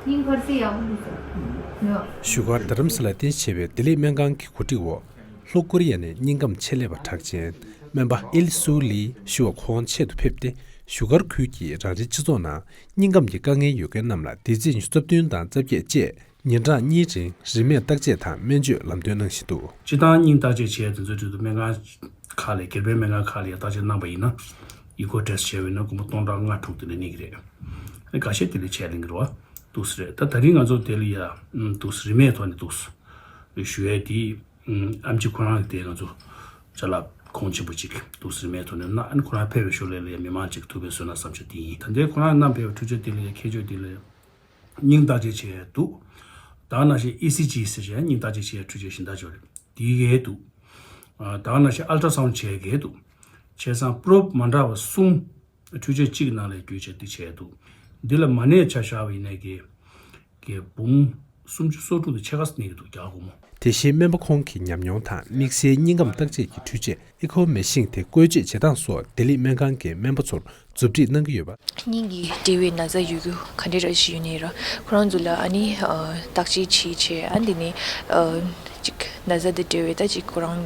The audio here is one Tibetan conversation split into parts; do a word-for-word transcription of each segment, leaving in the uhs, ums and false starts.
སྙིང་འཕར་སའི་ཡག་པོ་འདུག་ཟེར། ཡོ། བཞུགས་སྒར་རྡ་རམ་ས་ལར་རྟེན་གཞི་བྱས་པའི་བདེ་ལེགས་སྨན་ཁང་གི་གོ་སྒྲིག་འོག་ལྷོ་ཀོ་རི་ཡ་ནས་སྙིང་ཁམས་ཆེད་ལས་པ་གྲགས་ཅན་སྨན་པ་ཨིལ་སུའུ་ལི་ཞུ་བ་ཁོང་ཆེད་དུ་ཕེབས་ཏེ། བཞུགས་སྒར་ཁུལ་གྱི་རང་རེའི་སྤྱི་ཚོགས་ནང་སྙིང་ཁམས་ཀྱི་དཀའ་ངལ་ཡོད་མཁན་རྣམས་ལ་བདེ་ཚེས་ཉི་ཤུ་རྩ་བདུན་དང་རྩ་བརྒྱད་བཅས་ཉིན་གྲངས་གཉིས་རིང་རིན་མེད་བརྟག་དཔྱད་དང་སྨན་བཅོས་ལམ་སྟོན་གནང་བཞིན་འདུག་སྤྱིར་བཏང་སྙིང་བརྟག་དཔྱད་བྱས་དེ་ཚོ་དུས་དུ་སྨན་ཁང་ཁག་ལ་སྒེར་པའི་སྨན་ཁང་ཁག་ལ་ཡང་བརྟག་དཔྱད་གནང་པ་ཡིན་ན། ཨི་ཀོ་ཊེ་སི་ཊི་བྱས་པ་ཡིན་ན་སྒོར་མོ་སྟོང་ཕྲག་ལྔ་དྲུག་དེ་ལས་གནས་ཀྱི་རེད། ཨ་ནི་འགའ་ཤས་དེ་ལས་ཆད་ལེན་གྱི་རེད་བ། འདུག་སེ་རེད། ད་ད་རིང་ང་ཚོ་དེ་ལ་ཡ་འདུག་སེ་རིན་མེད་ཐོག་ནས་འདུག་སེ་ཞུ་ཡས་དེ། ཨམ་ཆི་ཁོ་རང་གི་དེ་ང་ཚོ་ཅ་ལག་གོང་ཆེན་པོ་ཅིག་འདུག་སེ་རིན་མེད་ཐོག་ནས་གནང་། ཨ་ནི་ཁོ་རང་ཕེབས་པའི་ཞོར་ལ་ལ་ཡ་མི་མང་ཅིག་ཐུག་པའི་བཟོས་ན་བསམ་འཆར་དེ་ཡིན། ད་ལྟའི་ཁོ་རང་གནང་ཕེབས་པའི་འཕྲུལ་ཆས་དེ་ལ་ཡ་ཁྱད་ཆོས་དེ་ལ་ཡ་སྙིང་བརྟག་དཔྱད་བྱས་འདུག་ད་ནང་བཞིན་ཨི་སི་ཇི་ཟེར་བྱས་སྙིང་བརྟག་དཔྱད་བྱས་འཕྲུལ་ཆས་གཞན་དག་ཅིག་རེད། དེ་གས་འདུག་ཨ་ད་ནང་བཞིན་ཨལ་ཏྲ་སའུན་ཌི་བྱས་གས་འདུག་བྱས་ཙང་པོ་རོབ་མ་འདྲ་བ་གསུམ་འཕྲུལ་ཆས་གཅིག་ནང་ལ་བརྒྱུད་བྱས་འདི་བྱས་འདུག་འདི་ལ་མ་ཎི་ཆ་བཞག་པ་ཡིན་ནའི་གས་གས་འབུམ་སུམ་ཅུ་སོ་དྲུག་དང་ཕྱེད་ཀ་གནས་ཀྱི་འདུག་རྒྱ་སྒོར་མོ། དེ་བཞིན་སྨན་པ་ཁོང་གི་ཉམས་མྱོང་དང་དམིགས་བསལ་སྙིང་ཁམས་བརྟག་དཔྱད་ཀྱི་འཕྲུལ་ཆས་ཨི་ཁོ་མེ་ཤིན་དེ་བཀོལ་སྤྱོད་བྱེད་སྟངས་སོགས་བདེ་ལེགས་སྨན་ཁང་གི་སྨན་པ་ཚོར་མཛུབ་ཁྲིད་གནང་གི་ཡོད་པ། སྙིང་གི་འབྲེལ་བའི་ན་ཚ་ཡོད་རྒྱུ་ག་འདྲ་ར་ཞིག་ཡོད་ནའི་ར་ཁོ་རང་ཚོ་ལ་ཨ་ནི་ཨ་བརྟག་དཔྱད་བྱེད་བྱས་ཨ་འདི་ནི་ཨ་ཅིག་ན་ཚ་དེ་འབྲེལ་བའི་ད་ཅིག་ཁོ་རང་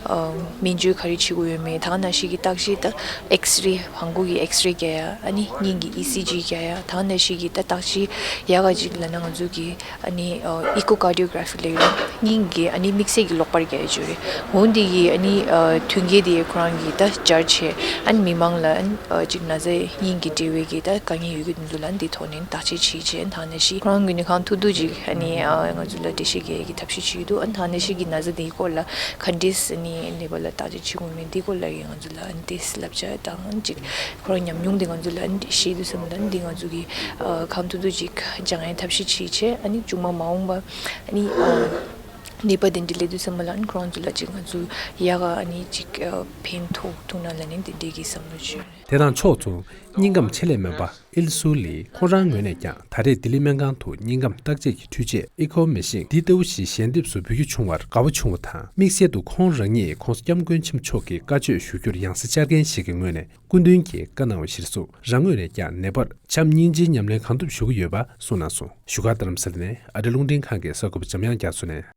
ཨ་སྨན་བཅོས་ག་རེ་བྱེད་དགོས་ཡོད་མེད། ད་ག་ནང་བཞིན་གྱི་བརྟག་དཔྱད་ད་ཨེགས་རེ་བང་གོ་གི་ཨེགས་རེ་རྒྱག་ཡ། ཨ་ནི་སྙིང་གི་ཨི་སི་ཇི་རྒྱག་ཡ། ད་ག་ནང་བཞིན་གྱི་ད་བརྟག་དཔྱད་ཡག་ག་ཅིག་ལབ་ན་ང་ཚོ་གི་ཨ་ནི་ཨ་ཨི་ཀོ་ཀར་ཌི་ཡོ་གྷ་ར་ཕི་ལབ་ཡོད། སྙིང་གི་ཨ་ནི་དམིགས་བསལ་གྱི་གློག་པར་རྒྱག་ཡ་ཅིག་ཡོད་རེད། འོ་འདི་གི་ཨ་ནི་ཨ་མཐུན་རྐྱེན་དེ་ཁོ་རང་གི་ད་སྦྱར་བྱས་ཨ་ནི་མི་མང་ལ་ཨ་ནི་ཨ་ཅིག་ན་ཚ་སྙིང་གི་འབྲེལ་བའི་གི་ད་དཀའ་ངལ་ཡོད་ཀྱི་དེ་ཚོ་ལ་འདི་ཐོག་ནས་བརྟག་དཔྱད་བྱེད་བྱས། ད་ག་ནང་བཞིན་ཁོ་རང་གི་ནི་གང་ཐུབ་ཐུབ་ཅིག་ཨ་ནི་ཨ་ང་ཚོ་ལ་འགྲེལ་བཤད་རྒྱག་ཡ་གི་ཐབས་ཤེས་བྱེད་ཀྱི་འདུག་ཨ་ནི་ད་ག་ནང་བཞིན་གྱི་ན་ཚ་དེའི་སྐོར་ལ་ག་འདྲས་ཨ་ནི་ནད་པ་ལ་བརྟག་དཔྱད་བྱེད་དགོས་མིན་དེའི་སྐོར་ལ་ཡང་ང་ཚོ་ལ་ཨ་ནི་ཏོག་ཙམ་བསླབ་བྱ་དང་ཅིག་ཁོ་རང་ཉམས་མྱོང་དེ་ང་ཚོ་ལ་ཨ་ནི་བཤད་དུས་ཙམ་ལ་ཨ་ནི་འདི་ང་ཚོ་གི་ཨ་གང་ཐུབ་ཐུབ་ཅིག་སྦྱང་ཡའི་ཐབས་ཤེས་བྱེད་བྱས། ཨ་ནི་མཇུག་མ་མ་འོངས་པ་ཨ་ནི་ཨ་ནད་པ་དེ་འདྲ་སླེབས་དུས་ཙམ་པ་ལ་ཨ་ནི་ཁོ་རང་ཚོ་ལ་ཅིག་ང་ཚོ་ཡག་ག་ཨ་ནི་ཅིག་ཨ་ཕན་ཐོགས་ཐུབ་ན་ལབ་ནས་དེ་འདྲའི་གི་བསམ་བློ་བྱུང་། དེ་དང་ཕྱོགས་མཚུངས་སྙིང་ཁམས་ཆེད་ལས་སྨན་པ་ཨིལ་སུའུ་ལི་ཁོང་རང་ངོས་ནས་ཀྱང་ད་རེས་ལྡི་ལི་སྨན་ཁང་དུ་སྙིང་ཁམས་བརྟག་དཔྱད་ཀྱི་འཕྲུལ་ཆས་ཨི་ཁོ་མེ་ཤིན་འདི་ལྟ་བུ་ཞིག་ཞལ་འདེབས་སུ་འབུལ་རྒྱུ་བྱུང་བར་དགའ་པོ་བྱུང་བ་དང་། དམིགས་བསལ་དུ་ཁོང་རང་ཉིད་༸གོང་ས་༸སྐྱབས་མགོན་ཆེན་པོ་མཆོག་གི་བཀའ་ཆོས་ཞུ་རྒྱུར་ཡང་སེ་བཅར་མཁན་ཞིག་གི་ངོས་ནས་སྐུ་མདུན་གྱིས་བཀའ་གནང་བ་གཞིར་བཟུང་རང་ངོས་ནས་ཀྱང་ནད་པར་བྱམས་སྙིང་རྗེའི་ཉམས་ལེན་གང་ཐུབ་ཞུ་གི་ཡོད་པ་གསུངས་གནང་སོང་། བཞུགས་སྒར་རྡ་རམ་ས་ལ་ནས་ཨ་རི་རླུང་འཕྲིན་ཁང་གི་གསར་འགོད་པ་འཇམ་དབྱངས་རྒྱ་མཚོ་ནས།